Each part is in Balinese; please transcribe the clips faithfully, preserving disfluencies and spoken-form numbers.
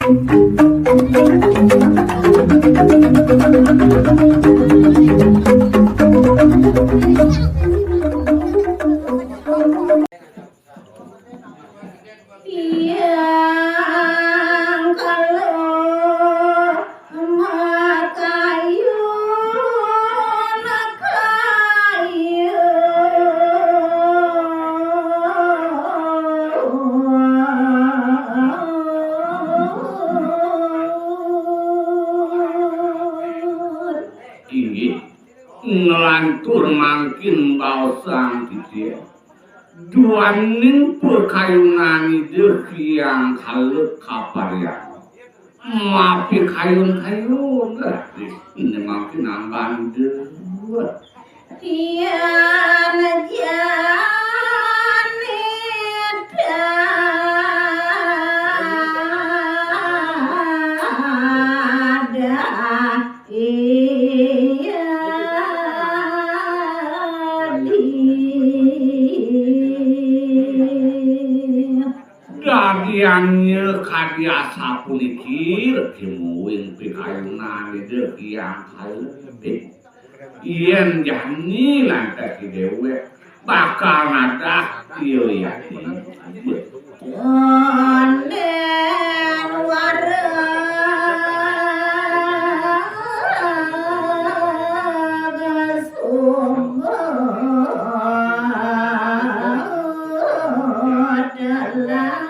Tiang kalu makayun kayu. Inggih, nglantur mangkin baosang titiang. Duaning pakayunan Ida Hyang Kala kaparengin. Mapikayun-kayun, ih, ini mangkin anggan Ida. Tiang jani dadah. Iya, dadiannya kadi asapuniki, regi muwing pikayunan Ida Hyang Kalebih. Yén jani lantas déwék bakal nadah iya yati. Tondén wareg sumber dalam.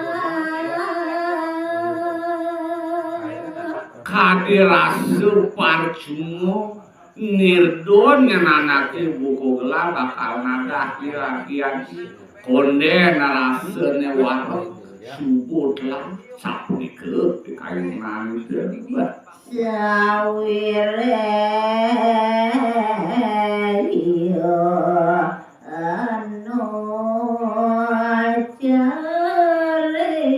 Kadi rasa parcuma Nirdon ngenanake buka gelar bakal nadah pirantian. Kondén rasané wareg subut lan sapunika pikayunan Ida. Sawiréh iya anu cari.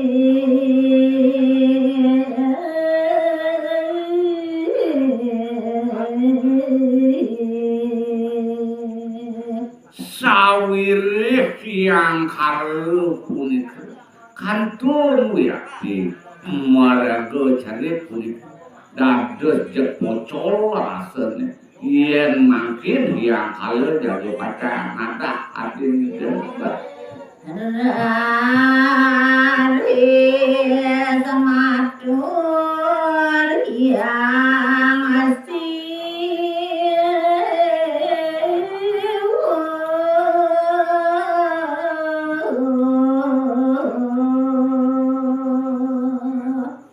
Sawiréh Hyang Kala punika kantun wiakti maraga cari punika dados jeg pocol rasané. Yén mangkin Hyang Kala jaga pacang nadah adin Ida. Rari sematur Hyang Siwa.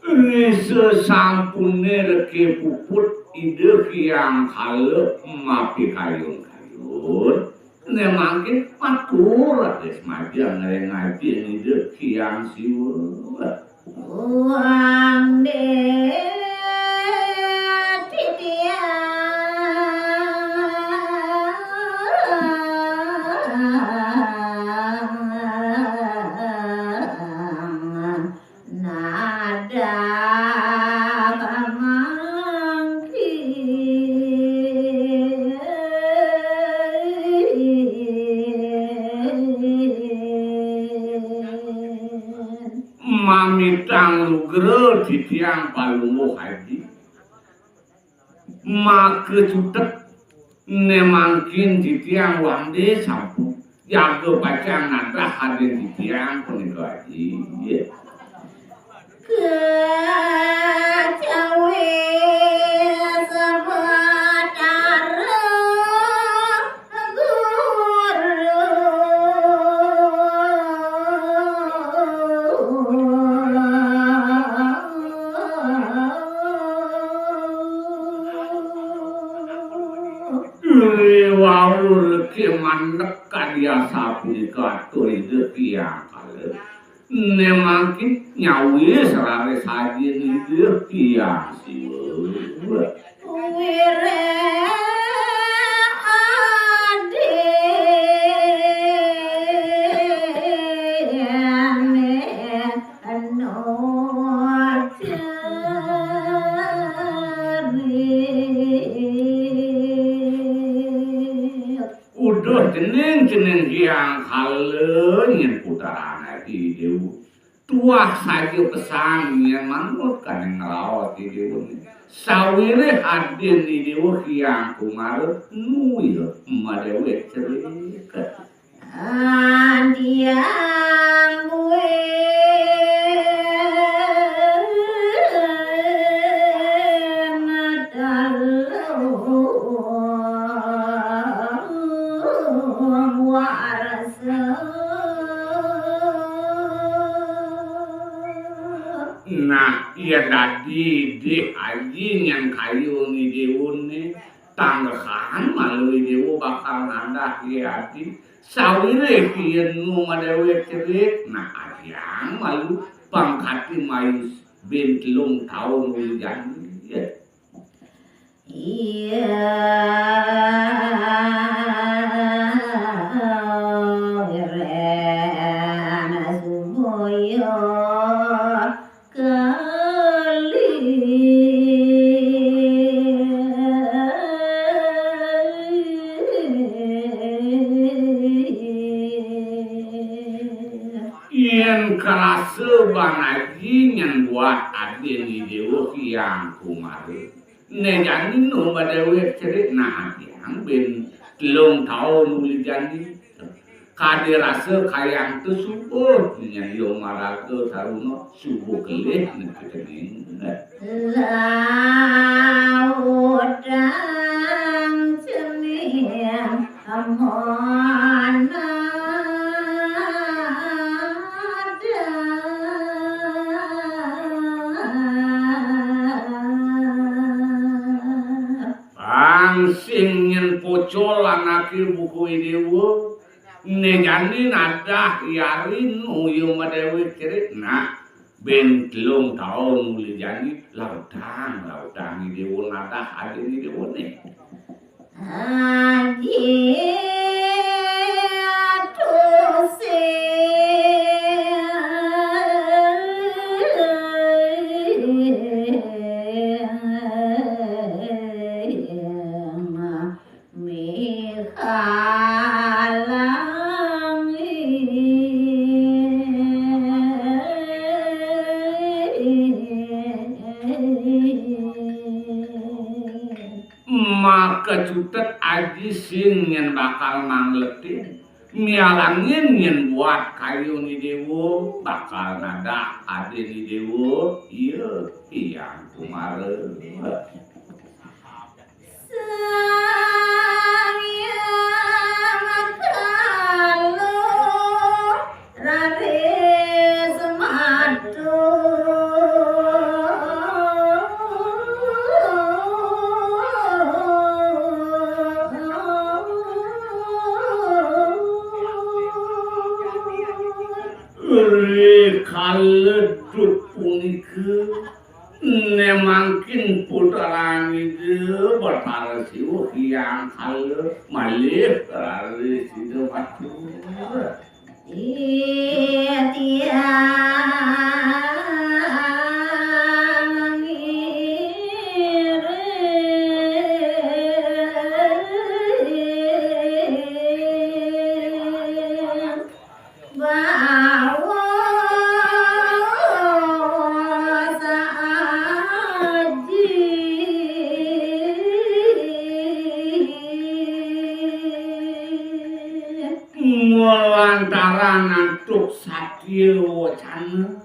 Risasampuné regi puput Ida Hyang Kala mapikayun-kayun, né mangkin matur raris majeng ring ajin Ida Hyang Siwa. Wang dé titiang nadah mangkin. Mamitang lugra titiang Palungguh Aji. Maka cutet né mangkin titiang wangdé sampun jaga pacang nadah adin titiang punika Aji. Kecawi Batara Guru. Riwau regi mandek kadi asapunika atur Ida Hyang Kala. Né mangkin nyawis raris ajin Ida Hyang Siwa. Wiréh adin anu cari. Uduh cening-cening Hyang Kala nyén puteran ati Déwa. Tuah saja pesan nyén manut Kang ngraos I Déwa. Sawiréh adin I Déwa Hyang Kumara, nu ya madéwék cerik. Adiang buin telung warsa. Nah, yén dadi dih aji nyén kayun I Déwa né, tanggehan malu I Déwa bakal nadah ya adi. Sawiréh yén nu madéwék cerik, nah adiang malu pangkati mayu bin telung taun uli jani. Iya. Wiréna subaya kalih. Yén karasa ban aji nyén buat adin I Déwa Hyang Kumara. Né jani nu madéwék cerik, nah adiang bin telung taun uli jani. Kadi rasa kayang té suba, nyén ya maraga taruna suba kelih nekening. Lautang cening amonang. Pang sing nyén pocol anaké buka I Déwa, né jani nadah yari nu ya madéwék cerik, nah, bin telung taun uli jani, lautang, lautang I Déwa nadah adin I Déwa né. Adi tusing mihalangi. Maka cutet aji sing nyén bakal mangletin, mialangin nyén buat kayun I Déwa, bakal nadah adin I Déwa, iya, Hyang Kumara. Sang Hyang Kala raris matur. Rikala duk punika, né mangkin putraning Ida Batara Siwa Hyang Kala malih raris sida matur. Titiang ngiring bawa saaji. Malantaran antuk satia wacana,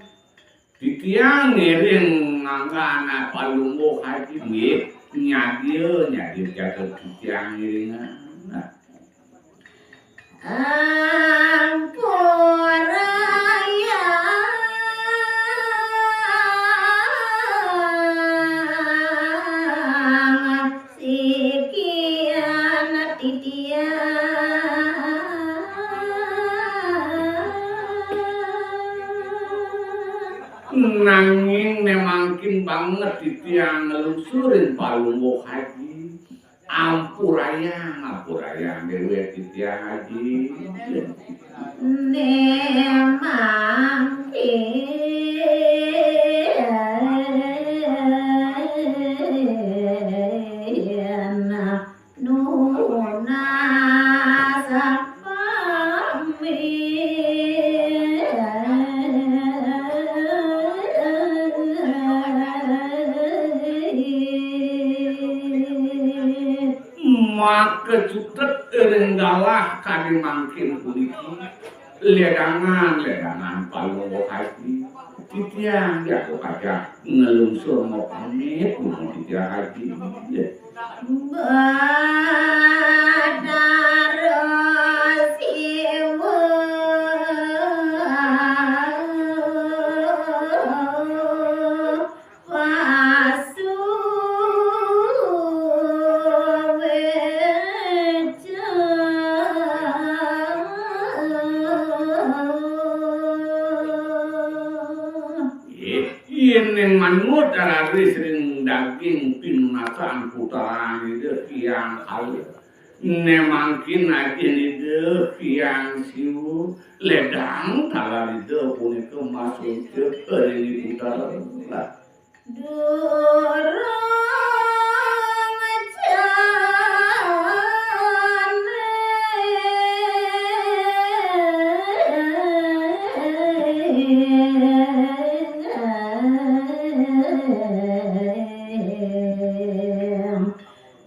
titiang ngiring nganggan Palungguh Aji nggih, nyadia, nyadia jaga titiang ngiringan. Ampurayang sikian titiang. Nanging né mangkin banget titiang nelusurin Palungguh Aji. Ampurayang, ampurayang déwék titiang Aji. Né mangkin nunas pamit. Maka cutet ring galah kadi mangkin puniki, ledangan, ledangan Palungguh Aji. Titiang jaga pacang nglungsur mapamit, titiang Aji. Batara Siwa Pasuweja. Nggih, yéning manut raris ring daging pinunasan Putran Ida Hyang Kala, né mangkin ajin Ida Hyang Siwa ledang taler Ida punika masuci ring Ida Putran. Durung jani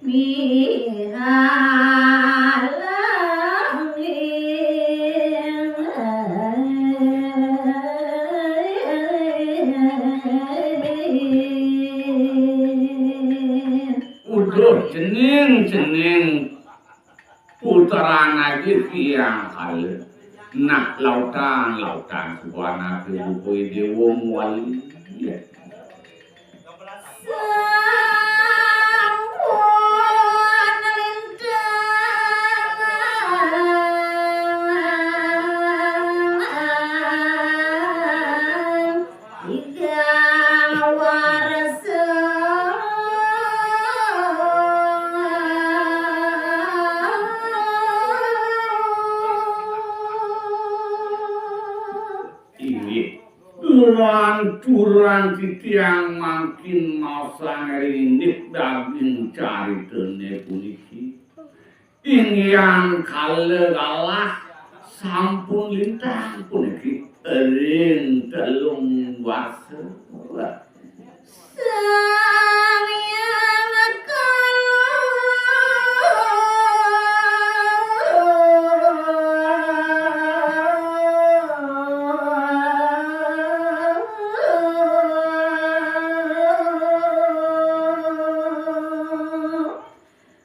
mihalang. Uduh cening-cening Putran Aji Hyang Kala. Nah, lautan, lautan subanaka bubuh déwa muali. Sampun lintang tigang warsa. Inggih, lanturan titiang mangkin maosang ring indik daging caritané puniki. Inggihan kala galah sampun lintang puniki ring telung warsa. Sang Hyang Kala.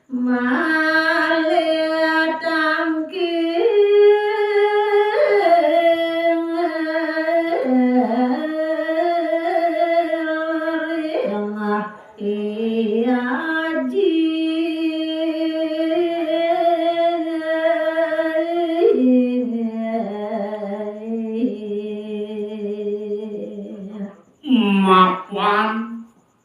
Malih tangkil ring Aji. Mapan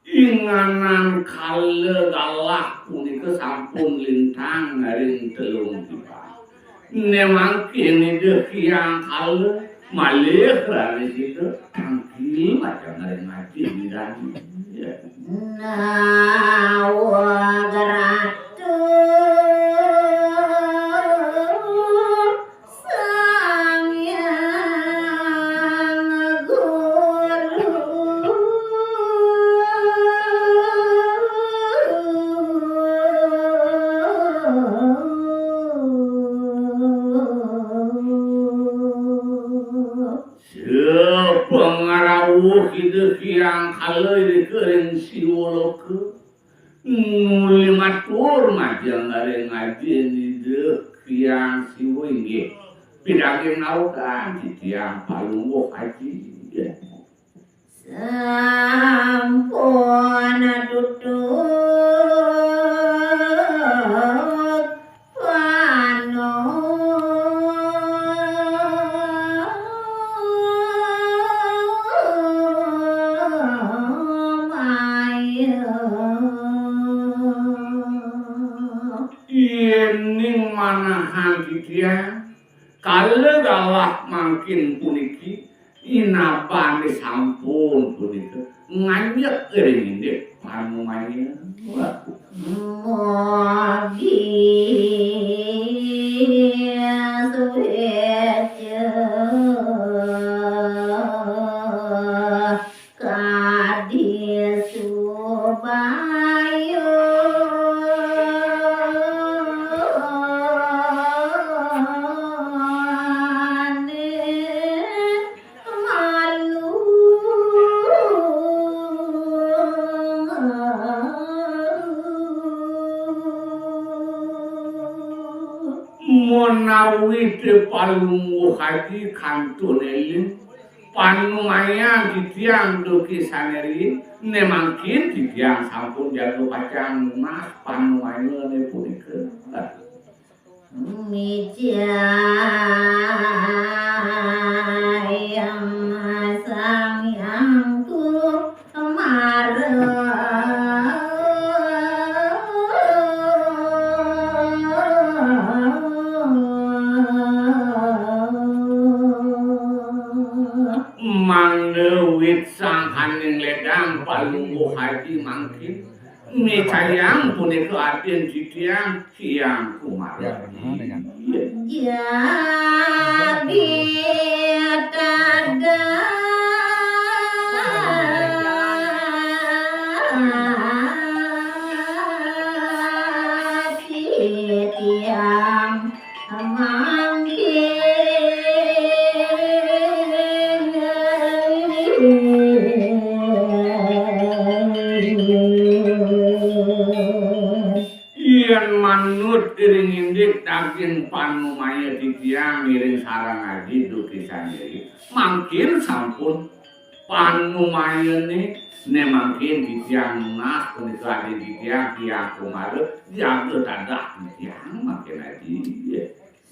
inganan kala galah punika sampun lintang ring telung tiban. Né mangkin Ida Hyang Kala malih raris Ida tangkil majeng ring Aji Widani. Nawag Ratu Sang Hyang Guru. Sapangrauh Ida Hyang Kala irika ring Siwa Loka. Nuli matur majeng ring Aji Ida Hyang Siwa, inggih. Pidaging nawegang titiang Palungguh Aji. Sampun tutug panumayang. Yéning manahang titiang, kala galah mangkin puniki, inabané sampun punika nganjek ring indik panumayang. Mugi suéca kadi subaya. Menawi té Palungguh Aji kantun éling, panumayan titiang duké sané riin, né mangkin titiang sampun jaga pacang nunas panumayané punika. Mijayang Sang Hyang Kumara. Mangda wit sangkaning ledang Palungguh Aji mangkin. Micayang punika adin titiang Hyang Kumara. Jadi tadah titiang mangkin. Yén manut ring indik daging panumaya titiang ngiring sareng aji duké sané riin, mangkin sampun panumayané, né mangkin titiang nunas punika adin titiang Hyang Kumara, jaga tadah titiang mangkin aji.